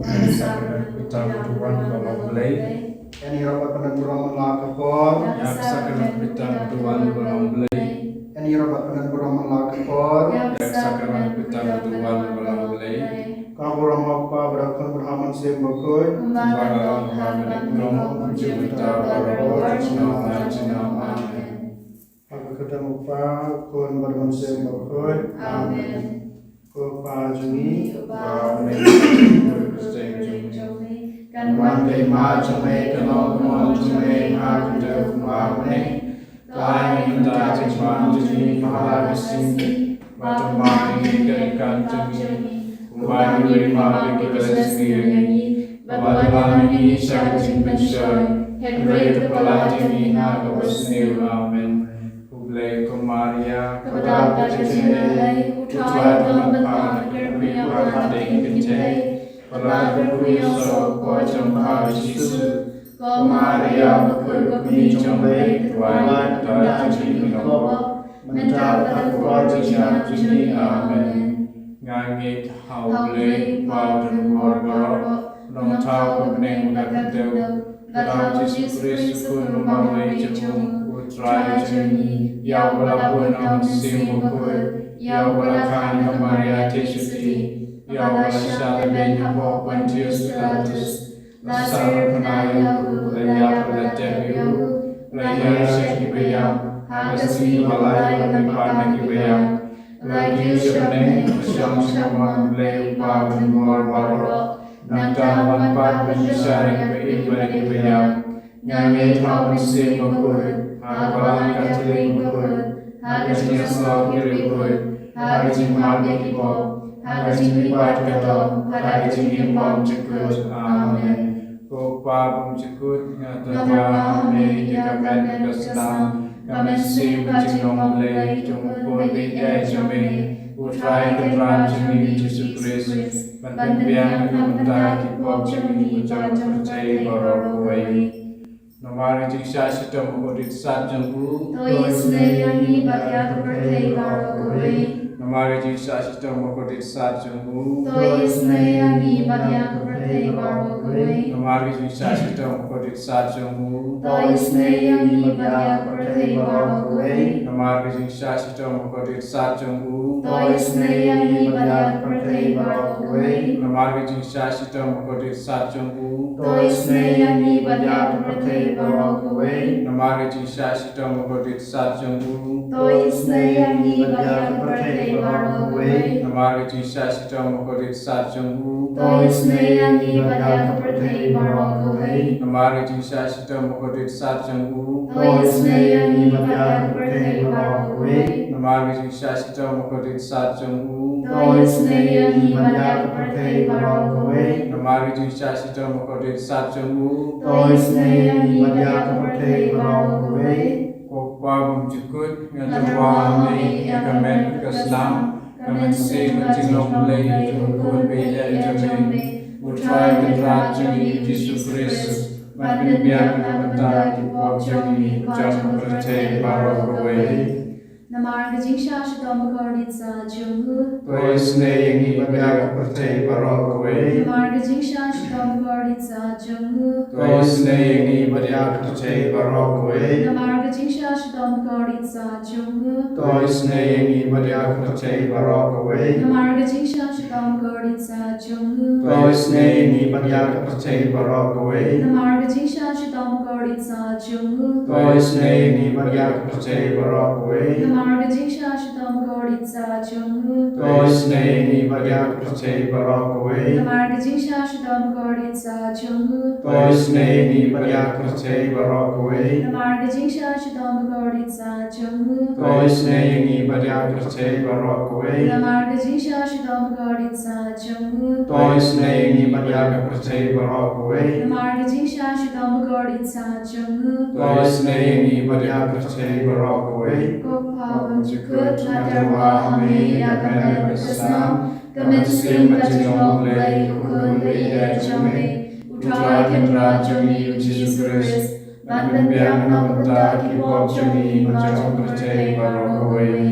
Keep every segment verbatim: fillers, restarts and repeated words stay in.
Ïa ka sakramen ka bynta ka duwan ka long Blei. Ïa ngi ruh bad pynban burom man la ka por. Ïa ka sakramen ka bynta ka duwan ka long Blei. Ïa ngi ruh bad pynban burom man la ka por. Ïa ka sakramen ka bynta ka duwan ka long Blei. Ka burom ha u Kpa bad ha u Khun bad ha u Mynsiem Bakhuid. Kumba ka long ha ka mynta, mynta bad baroh, junom junom. Amen. Ha ka kyrteng u Kpa, u Khun bad u Mynsiem Bakhuid. Amen. Ko Pa jong ngi uba ha bneng, kan wan ka hima jong me, kan wan ka hima jong me, kan long ka mon jong me ha ka kyrteng u Kpa ha bneng. To ai ngi mynta ka jingman jong ngi ha ka sngi, bad to map ïa ngi ki ryngkat jong ngi, kumba ngi map ïa kiba sngewsih ïa ngi, bad to lam ïa ngi sha ka jingpynshoi, hynrei to pyllait ïa ngi na kaba sniew. Amen. Khublei ko Maria, kaba don bad ka jingïaleh, U Trai u don bad pha, kyrpad ïa ngi ki kynthei, bad ha ka por jong ka kha jong pha u Jisu. Ko Maria bakhuid, ko kmie jong U Blei, to duwai ïa ngi ki dohnud, mynta bad ha ka por jong ka jingïap jong ngi. Amen. Nga ngeit ha U Blei, U Kpa uba don bor baroh, Nongthaw ka bneng bad ka khyndew, bad ha U Jisu Khrist u Khun ba marwei jong U Trai jong ngi, ïa uba la bun na U Mynsiem Bakhuid, ïa uba la kha na ka Maria theisotti, ïa uba la shah lehbeiñ hapoh Pontius Pilatus, la sahnarphna ïa u, la ïap bad la tep ïa u, la hiar sha kiba ïap, ha ka sngi kaba lai la mihpat na kiba ïap, la kiew sha bneng, la shong sha ka mon U Blei U Kpa uba don bor baroh. Nangta un wan pat ban bishar ïa kiba im bad ïa kiba ïap. Nga ngeit ha U Mynsiem Bakhuid, ha ka balang Katholik bakhuid, ha ka jingïasyllok ki riewkhuid, ha ka jingmap ïa ki pop, ha ka jingmihpat ka doh, ha ka jingim bymjukut. Amen. Ko Pa bymjukut, nga tyrwa ha me ïa ka met bad ka snam, ka mynsiem ka jinglong Blei jong U Khun baieit jong me, U Trai Kynrad jong ngi U Jisu Khrist, ban pynbiang na ka bynta ki pop jong ngi bad jong ka pyrthei baroh kawei. Namar ka jingshah shitom bakordit sat jong u, to isynei ïa ngi bad ïa ka pyrthei baroh kawei. Namar ka jingshah shitom bakordit sat jong u, to isynei ïa ngi bad ïa ka pyrthei baroh kawei. Namar ka jingshah shitom bakordit sat jong u, to isynei ïa ngi bad ïa ka pyrthei baroh kawei. Namar ka jingshah shitom bakordit sat jong u, to isynei ïa ngi bad ïa ka pyrthei baroh kawei. Namar ka jingshah shitom bakordit sat jong u, to isynei ïa ngi bad ïa ka pyrthei baroh kawei. Namar ka jingshah shitom bakordit sat jong u, to isynei ïa ngi bad ïa ka pyrthei baroh kawei. Namar ka jingshah shitom bakordit sat jong u, to isynei ïa ngi bad ïa ka pyrthei baroh kawei. Namar ka jingshah shitom bakordit sat jong u, to isynei ïa ngi bad ïa ka pyrthei baroh kawei. Namar ka jingshah shitom bakordit sat jong u, to isynei ïa ngi bad ïa ka pyrthei baroh kawei. Namar ka jingshah shitom bakordit sat jong u, to isynei ïa ngi bad ïa ka pyrthei baroh kawei. Ko Pa bymjukut, nga tyrwa ha me ïa ka met bad ka snam, ka mynsiem ka jinglong Blei jong U Khun baieit jong me, U Trai Kynrad jong ngi U Jisu Khrist, ban pynbiang na ka bynta ki pop jong ngi bad jong ka pyrthei baroh kawei. Namar ka jingshah shitom bakordit sat jong u, to isynei ïa ngi bad ïa ka pyrthei baroh kawei. Namar ka jingshah shitom bakordit sat jong u, to isynei ïa ngi bad ïa ka pyrthei baroh kawei. Namar ka jingshah shitom bakordit sat jong u, to isynei ïa ngi bad ïa ka pyrthei baroh kawei. Namar ka jingshah shitom bakordit sat jong u, to isynei ïa ngi bad ïa ka pyrthei baroh kawei. Namar ka jingshah shitom bakordit sat jong u, to isynei ïa ngi bad ïa ka pyrthei baroh kawei. Namar ka jingshah shitom bakordit sat jong u, to isynei ïa ngi bad ïa ka pyrthei baroh kawei. Namar ka jingshah shitom bakordit sat jong u, to isynei ïa ngi bad ïa ka pyrthei baroh kawei. Namar ka jingshah shitom bakordit sat jong u, to isynei ïa ngi bad ïa ka pyrthei baroh kawei. Namar ka jingshah shitom bakordit sat jong u, to isynei ïa ngi bad ïa ka pyrthei baroh kawei. Namar ka jingshah shitom bakordit sat jong u, to isynei ïa ngi bad ïa ka pyrthei baroh kawei. Ko Pa bymjukut, nga tyrwa ha me ïa ka met bad ka snam, ka mynsiem ka jinglong Blei U Khun baieit jong me, U Trai Kynrad jong ngi U Jisu Khrist, ban pynbiang na ka bynta ki pop jong ngi bad jong ka pyrthei baroh kawei.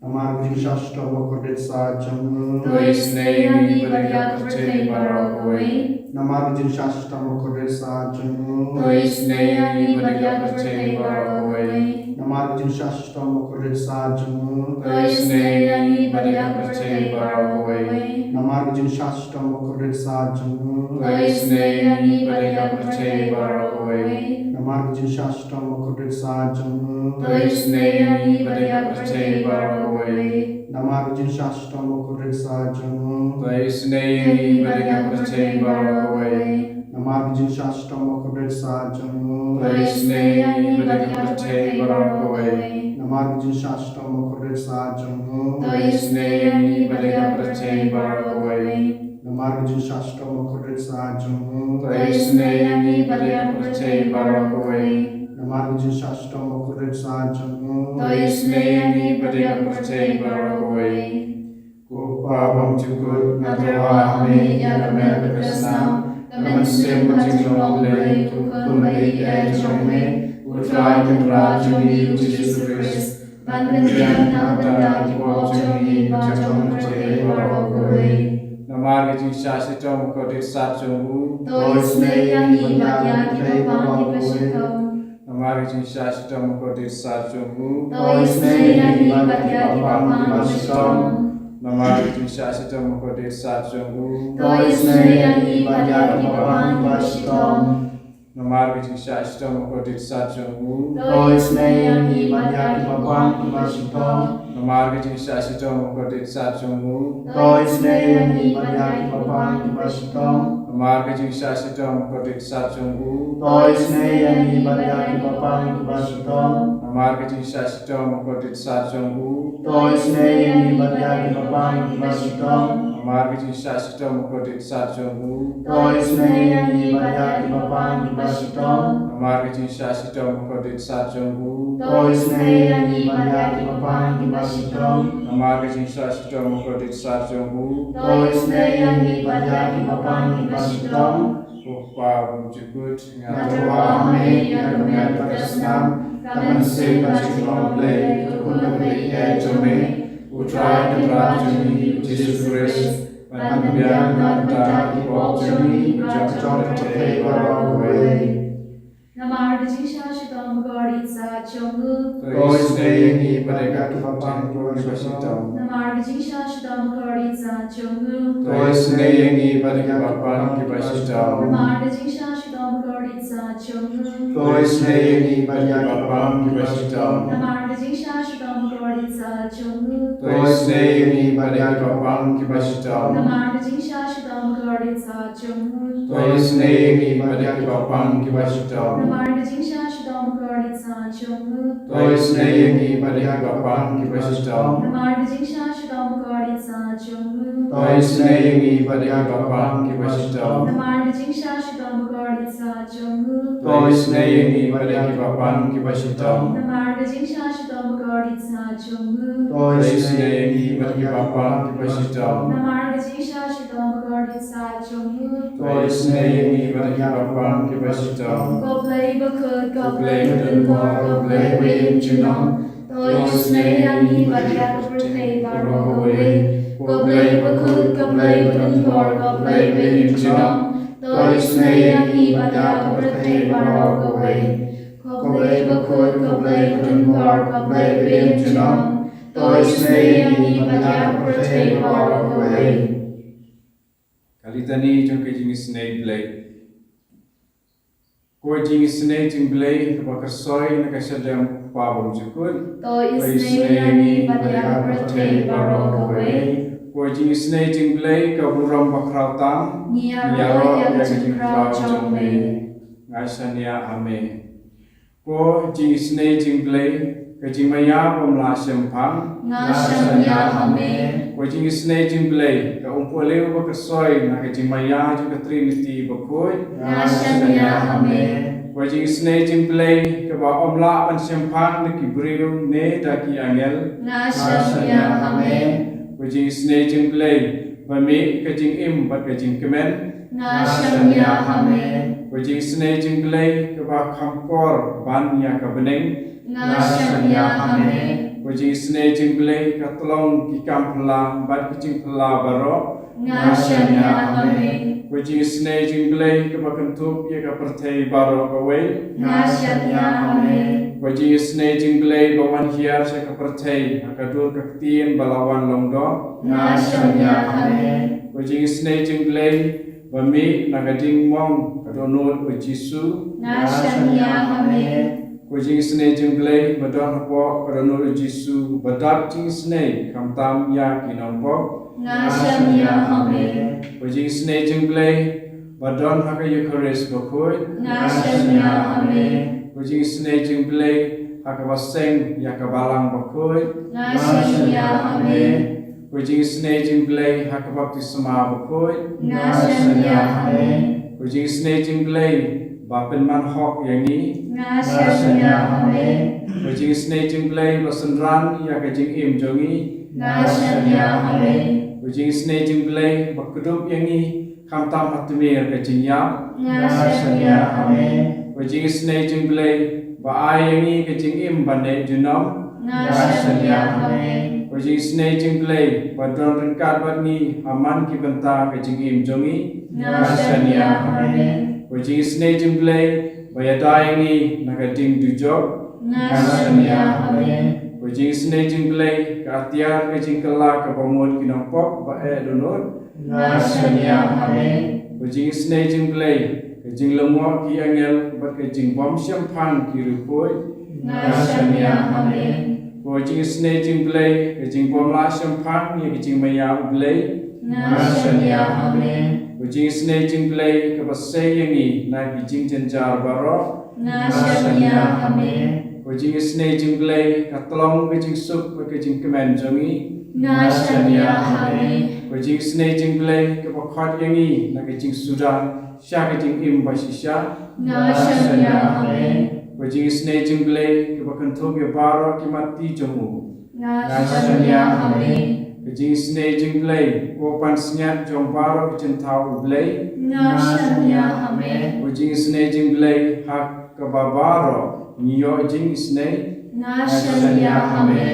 Namar ka jingshah shitom bakordit sah jong u. To isynei ïa ngi bad ïa ka pyrthei baroh kawei. Namar ka jingshah shitom bakordit sah jong u. To isynei ïa ngi bad ïa ka pyrthei baroh kawei. Namar ka jingshah shitom bakordit sah jong u. To isynei ïa ngi bad ïa ka pyrthei baroh kawei. Namar ka jingshah shitom bakordit sah jong u. To isynei ïa ngi bad ïa ka pyrthei baroh kawei. Namar ka jingshah shitom bakordit sah jong u. To isynei ïa ngi bad ïa ka pyrthei baroh kawei. Namar ka jingshah shitom bakordit sah jong u. To isynei ïa ngi bad ïa ka pyrthei baroh kawei. Namar ka jingshah shitom bakordit sah jong u. To isynei ïa ngi bad ïa ka pyrthei baroh kawei. Namar ka jingshah shitom bakordit sah jong u. To isynei ïa ngi bad ïa ka pyrthei baroh kawei. Namar ka jingshah shitom bakordit sah jong u. To isynei ïa ngi bad ïa ka pyrthei baroh kawei. Namar ka jingshah shitom bakordit sah jong u. To isynei ïa ngi bad ïa ka pyrthei baroh kawei. Ko Pa bymjukut, nga tyrwa ha me ïa ka met bad ka snam, ka mynsiem bad ka jinglong U Blei, kum ka ïeit jong me, U Trai Kynrad jong ngi U Jisu Khrist, ban pynbiang na ka bynta ki pop jong ngi bad jong ka pyrthei baroh kawei. Namar ka jingshah shitom bakordit sah jong u. To isynei ïa ngi bad ïa ki bapang kiba shitom. Namar ka jingshah shitom bakordit sah jong u. To isynei ïa ngi bad ïa ki bapang kiba shitom. Namar ka jingshah shitom bakordit sah jong u. To isynei ïa ngi bad ïa ki bapang kiba shitom. Namar ka jingshah shitom bakordit sah jong u. To isynei ïa ngi bad ïa ki bapang kiba shitom. Namar ka jingshah shitom bakordit sah jong u. To isynei ïa ngi bad ïa ki bapang kiba shitom. Namar ka jingshah shitom bakordit sah jong u. To isynei ïa ngi bad ïa ki bapang kiba shitom. Namar ka jingshah shitom bakordit sah jong u. To isynei ïa ngi bad ïa ki bapang kiba shitom. Namar ka jingshah shitom bakordit sah jong u. To isynei ïa ngi bad ïa ki bapang kiba shitom. Namar ka jingshah shitom bakordit sah jong u. To isynei ïa ngi bad ïa ki bapang kiba shitom. Namar ka jingshah shitom bakordit sah jong u. To isynei ïa ngi bad ïa ki bapang kiba shitom. Ko Pa bymjukut, nga tyrwa ha me ïa ka met bad ka snam, ka mynsiem bad ka jinglong U Blei, kum ka ïeit jong me, U Trai Kynrad jong ngi U Jisu Khrist, ban pynbiang na ka bynta ki pop jong ngi bad jong ka pyrthei baroh kawei. Namar ka jingshah shitom bakordit sah jong u. To isynei ïa ngi bad ïa ki bapang kiba shitom. Namar ka jingshah shitom bakordit sah jong u. To isynei ïa ngi bad ïa ki bapang kiba shitom. Namar ka jingshah shitom bakordit sah jong u. To isynei ïa ngi bad ïa ki bapang kiba shitom. Namar ka jingshah shitom bakordit sah jong u. To isynei ïa ngi bad ïa ki bapang kiba shitom. Namar ka jingshah shitom bakordit sah jong u. To isynei ïa ngi bad ïa ki bapang kiba shitom. Namar ka jingshah shitom bakordit sah jong u. To isynei ïa ngi bad ïa ki bapang kiba shitom. Namar ka jingshah shitom bakordit sah jong u. To isynei ïa ngi bad ïa ki bapang kiba shitom. Namar ka jingshah shitom bakordit sah jong u. To isynei ïa ngi bad ïa ki bapang kiba shitom. Namar ka jingshah shitom bakordit sah jong u. To isynei ïa ngi bad ïa ki bapang kiba shitom. Namar ka jingshah shitom bakordit sah jong u. To isynei ïa ngi bad ïa ki bapang kiba shitom. Ko Blei bakhuid, ko Blei badonbor, ko Blei baïeit junom. To isynei ïa ngi bad ïa ka pyrthei baroh kawei. Ko Blei bakhuid, ko Blei badonbor, ko Blei baïeit junom. To isynei ïa ngi bad ïa ka pyrthei baroh kawei. Ko Blei bakhuid, ko Blei badonbor, ko Blei baïeit junom. To isynei ïa ngi bad ïa ka pyrthei baroh kawei. Ka Litani jong ka jingisynei Blei. Ko jingisynei jong Blei kaba kyrsoi na ka shadem U Kpa bymjukut. To isynei ïa ngi bad ïa ka pyrthei baroh kawei. Ko jingisynei jong Blei ka burom bakhraw tam. Ngi ïaroh ïa ka jingkhraw jong me. Nga shaniah ha me. Ko jingisynei jong Blei, ka jingmaïa bym lah shemphang. Nga shaniah ha me. Ko jingisynei jong Blei, ka umpohliew ba kyrsoi na ka jingmaïa jong ka Trinity bakhuid. Nga shaniah ha me. Ko jingisynei jong Blei, kaba ym lah ban shemphang da ki briew ne da ki angel. Nga shaniah ha me. Ko jingisynei jong Blei, ba mih ka jingim bad ka jingkmen. Nga shaniah ha me. Ko jingisynei jong U Blei kaba kham kor ban ïa ka bneng. Nga shaniah ha me. Ko jingisynei jong U Blei ka tlong ki kam phylla bad ki jingphylla baroh. Nga shaniah ha me. Ko jingisynei jong U Blei kaba kynthup ïa ka pyrthei baroh kawei. Nga shaniah ha me. Ko jingisynei jong U Blei ba wan hiar sha ka pyrthei ha ka dur ka ktien ba la wan long doh. Nga shaniah ha me. Ko jingisynei jong U Blei ba mih na ka jingmong ka dohnud U Jisu. Nga shaniah ha me. Ko jingisynei jong U Blei ba don hapoh ka dohnud U Jisu ba dap jingisynei khamtam ïa ki nongpop. Nga shaniah ha me. Ko jingisynei jong U Blei ba don ha ka Eukharist bakhuid. Nga shaniah ha me. Ko jingisynei jong U Blei ha kaba seng ïa ka balang bakhuid. Nga shaniah ha me. Ko jingisynei jong U Blei ha ka baptisma bakhuid. Nga shaniah ha me. Ko jingisynei jong U Blei ba pynman hok ïa ngi. Nga shaniah ha me. Ko jingisynei jong U Blei ba synran ïa ka jingim jong ngi. Nga shaniah ha me. Ko jingisynei jong U Blei ba kdup ïa ngi khamtam ha tmier ka jingïap. Nga shaniah ha me. Ko jingisynei jong U Blei ba ai ïa ngi ka jingim ba neh junom. Nga shaniah ha me. Ko jingisynei jong U Blei ba don ryngkat bad ngi ha man ki bynta ka jingim jong ngi. Nga shaniah ha me. Ko jingisynei jong U Blei ba ïada ïa ngi na ka ding dujok. Nga shaniah ha me. Ko jingisynei jong U Blei ka atiar ka jingkylla kaba mut ki nongpop ba eh dohnud. Nga shaniah ha me. Ko jingisynei jong U Blei ka jinglyngngoh ki angel bad ka jingbym shemphang ki riewkhuid. Nga shaniah ha me. Ko jingisynei jong U Blei ka jingbym lah shemphang ïa ka jingmaïa U Blei. Nga shaniah ha me. Ko jingisynei jong U Blei kaba sei ïa ngi na ki jingjynjar baroh. Nga shaniah ha me. Ko jingisynei jong U Blei ka tlong ka jingsuk bad ka jingkmen jong ngi. Nga shaniah ha me. Ko jingisynei jong U Blei kaba khot ïa ngi na ka jingsuda sha ka jingim ba shisha. Nga shaniah ha me. Ko jingisynei jong U Blei kaba kynthup ïa baroh ki matti jong u. Nga shaniah ha me. Ko jingisynei jong U Blei ko pansngiat jong baroh ki jingthaw U Blei. Nga shaniah ha me. Ko jingisynei jong U Blei ha kaba baroh ngi ïoh jingisynei. Nga shaniah ha me.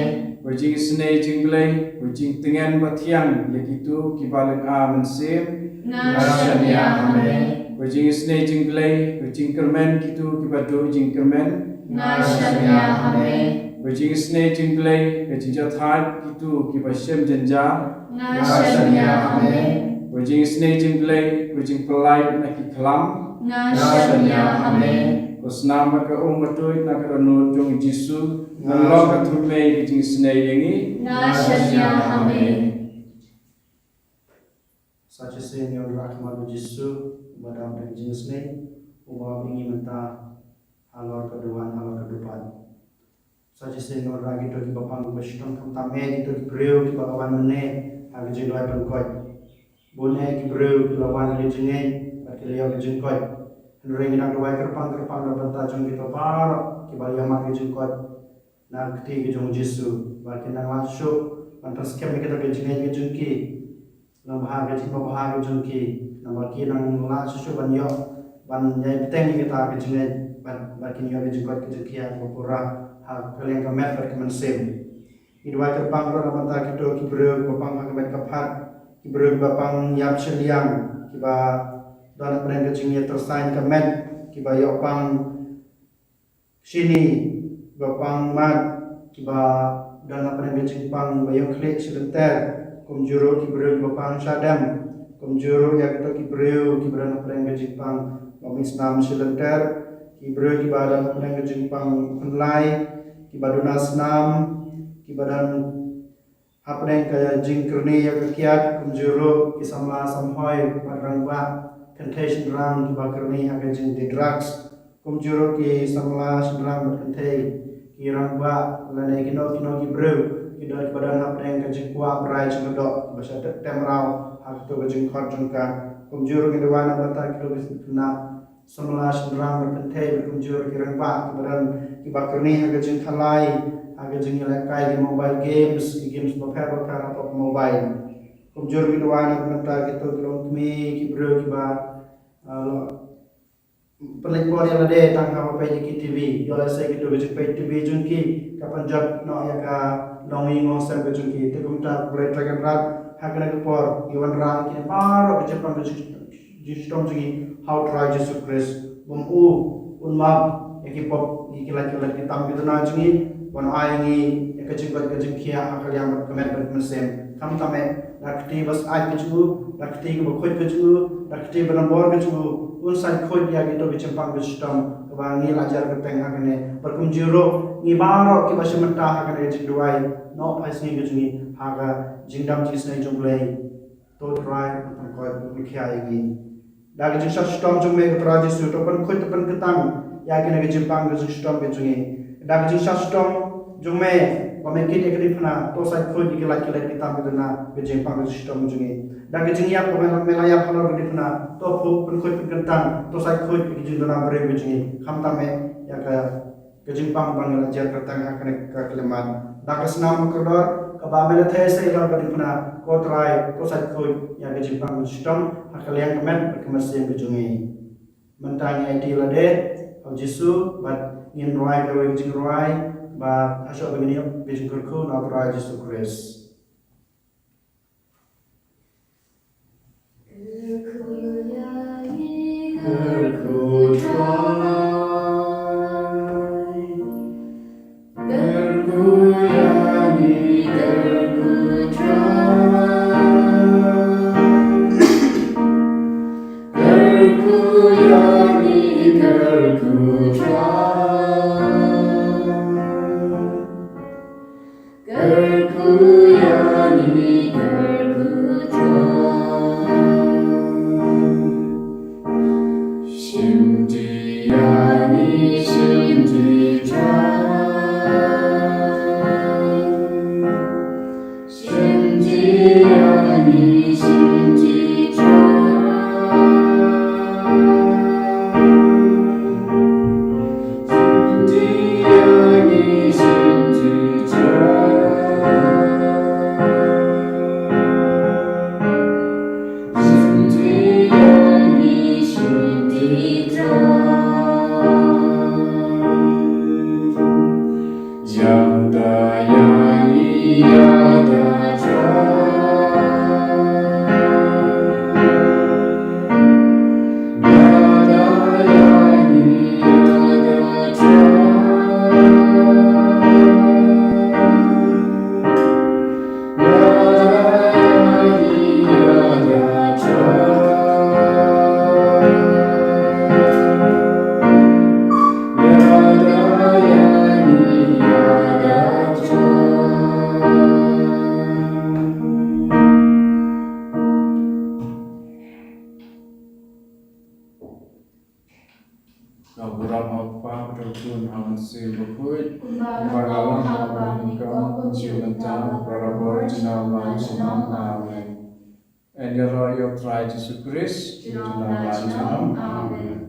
Ko jingisynei jong U Blei ko jingtngen ba thiang ïa kito kiba lynga mynsiem. Nga shaniah ha me. Ko jingisynei jong U Blei ko jingkyrmen kito kiba duh jingkyrmen. Nga shaniah ha me. Ko jingisynei jong U Blei ko jingjahthait kito kiba shem jynjar. Nga shaniah ha me. Ko jingisynei jong U Blei ko jingpyllait na ki khlam. Nga shaniah ha me. Ko snam bad ka um ba tuid na ka dohnud jong U Jisu kan long ka thymmei ka jingisynei ïa ngi. Nga shaniah ha me. Sa shisien ngi wanrah ha khmat U Jisu uba dap da ka jingisynei, uba ïoh ïa ngi mynta halor ka duwan halor ka dubad. Sa shisien ngi wanrah kito kiba pang kiba shitom khamtam eh kito ki briew kiba la wan mynne ha ka jingduwai pynkoit. Bun eh ki briew ki la wan ha ka jingngeit bad ki la ïoh ka jingkoit. Hynrei ngi dang duwai kyrpang kyrpang na ka bynta jong kito baroh kiba la ïoh mad ka jingkoit na ka kti ka jong U Jisu, ba kin nang lah shuh ban pynskhem ïa kita ki jingngeit ka jong ki. Nang bha ka jingpynbha ka jong ki, nang ba ki nang lah shuh shuh ban ïoh ban ïai bteng ïa kita ki jingngeit, ban, ba kin ïoh ka jingkoit ka jong ki ha kaba pura ha ka liang ka met bad ka mynsiem. Ngi duwai kyrpang ruh na ka bynta kito ki briew kiba pang ha ka met ka phad, ki briew kiba pang ïap shiliang, kiba don hapdeng ka jingïatyrsa ka met, kiba ïoh pang shini, ba pang mat, kiba don hapdeng ka jingpang ba ïoh khlieh shi lynter, kumjuh ruh ki briew kiba pang shadem, kumjuh ruh ïa kito ki briew kiba don hapdeng ka jingpang ba mih snam shi lynter, ki briew kiba don hapdeng ka jingpang khyndai, kiba duna snam, kiba don hapdeng ka jingkyrni ïa ka kiad, kumjuh ruh ki samla samhoi bad rangbah kynthei shynrang kiba kyrni ha ka jingdie drugs, kumjuh ruh ki samla shynrang bad kynthei, ki rangbah lane kino kino ki briew ki don, kiba don hapdeng ka jingkwah brai jingkyrdoh, kiba shah tep mraw ha kato ka jingkhot jong ka. Kumjuh ruh ngi duwai na ka bynta kito ki khynnah samla shynrang bad kynthei bad kumjuh ki rangbah kiba don, kiba kyrni ha ka jingkhalai, ha ka jingïalehkai ki mobile games, ki games bapher bapher hapoh mobile. Kumjuh ngi duwai na ka bynta kito ki longkmie, ki briew kiba, ah, pynleit por ïa lade tang haba peit ïa ki T V, ïoh lehse kito ki jingpeit T V jong ki ka pynjot noh ïa ka longïing longsem ka jong ki. Te kumta Blei Trai Kynrad, ha kane ka por ngi wanrah ïa kine baroh ki jingpang ka jingshitom jong ngi ha U Trai Jisu Khrist, bad U, un map ïa ki pop, ïa ki lait ki lait ki tam ki duna jong ngi, ban ai ngi ïa ka jingkoit ka jingkhiah ha ka liang bad ka met bad ka mynsiem. Khamtam eh, da ka kti ba sait ka jong U, da ka kti kaba khuid ka jong U, da ka kti ba nambor ka jong U, un sait khuid ïa kito ki jingpang ki jingshitom kaba ngi la jar kyrteng ha kane. Bad kumjuh ruh ngi baroh kiba shim bynta ha kane ka jingduwai, noh phai sngi ka jong ngi ha ka jingdam jingisynei jong U Blei. To Trai, pynkoit, pynkhia ïa ngi. Da ka jingshah shitom jong Me ko Trai Jisu, to pynkhuid, to pynkyntang ïa kine ki jingpang ki jingshitom ki jong ngi. Da ka jingshah shitom jong Me ba Me kit ïa ka diengphna, to sait khuid ïa ki lait ki lait ki tam ki duna ki jingpang ki jingshitom jong ngi. Da ka jingïap ba Me la ïap halor ka diengphna, to pynphuh, pynkhuid, pynkyntang, to sait khuid ïa ki jingduna briew ki jong ngi. Khamtam eh ïa ka ka jingpang ba ngi la jar kyrteng ha kane ka khyllipmat. Da ka snam kordor kaba Me la theh sha ïa ka diengphna, ko Trai, to sait khuid ïa ka jingpang ka jingshitom ha ka liang ka met bad ka mynsiem ka jong ngi. Mynta ngi aiti lade ha U Jisu bad ngin rwai kawei ka jingrwai ba hashuwa ba ngin ïoh ka jingkyrkhu na U Trai Jisu Khrist. Kyrkhu ïa ngi, kyrkhu Trai. Shim ti ïa ngi, shim ti Trai. Shim ti ïa ngi, shim ti Trai. Ka burom ha U Kpa bad ha U Khun bad ha U Mynsiem Bakhuid. Kumba ka long ha kaba nyngkong, kumjuh mynta, barabor, junom la junom. Amen. Yn ïaroh ïa U Trai Jisu Khrist. Junom la junom. Amen.